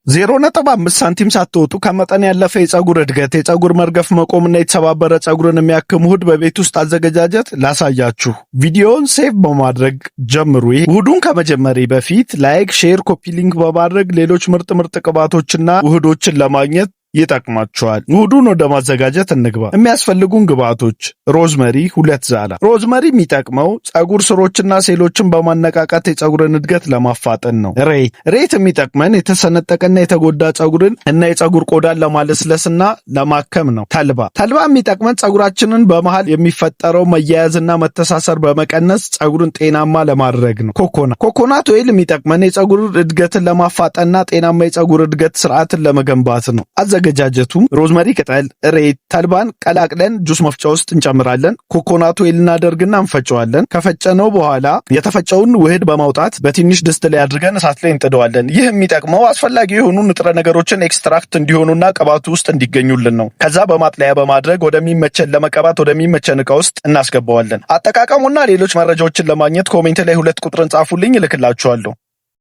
0.5 ሳንቲም ሳትወጡ ከመጠን ያለፈ የፀጉር እድገት፣ የፀጉር መርገፍ መቆምና የተሰባበረ ፀጉርን የሚያክም ውህድ በቤት ውስጥ አዘገጃጀት ላሳያችሁ። ቪዲዮውን save በማድረግ ጀምሩ። ውህዱን ከመጀመሬ በፊት like፣ share፣ copy link በማድረግ ሌሎች ምርጥ ምርጥ ቅባቶችና ውህዶችን ለማግኘት ይጠቅማችኋል። ውህዱን ወደ ማዘጋጀት እንግባ። የሚያስፈልጉን ግብአቶች rosemary 2 ዛላ። Rosemary የሚጠቅመው ፀጉር ስሮችና ሴሎችን በማነቃቃት የፀጉርን እድገት ለማፋጠን ነው። ሬት። ሬት የሚጠቅመን የተሰነጠቀና የተጎዳ ፀጉርን እና የፀጉር ቆዳን ለማለስለስና ለማከም ነው። ተልባ። ተልባ የሚጠቅመን ፀጉራችንን በመሃል የሚፈጠረው መያያዝና መተሳሰር በመቀነስ ፀጉርን ጤናማ ለማድረግ ነው። Coconut። Coconut oil የሚጠቅመን የፀጉር እድገትን ለማፋጠንና ጤናማ የፀጉር እድገት ስርዓትን ለመገንባት ነው። አዘገጃጀቱም rosemary ቅጠል፣ ሬት፣ ተልባን ቀላቅለን ጁስ መፍጫ ውስጥ እንጨምራለን። Coconut oil እናደርግና እንፈጨዋለን። ከፈጨነው በኋላ የተፈጨውን ውህድ በማውጣት በትንሽ ድስት ላይ አድርገን እሳት ላይ እንጥደዋለን። ይህ የሚጠቅመው አስፈላጊ የሆኑ ንጥረ ነገሮችን extract እንዲሆኑና ቅባቱ ውስጥ እንዲገኙልን ነው። ከዛ በማጥለያ በማድረግ ወደሚመቸን ለመቀባት ወደሚመቸን እቃ ውስጥ እናስገባዋለን። አጠቃቀሙና ሌሎች መረጃዎችን ለማግኘት comment ላይ 2 ቁጥርን ጻፉልኝ፣ እልክላችኋለሁ።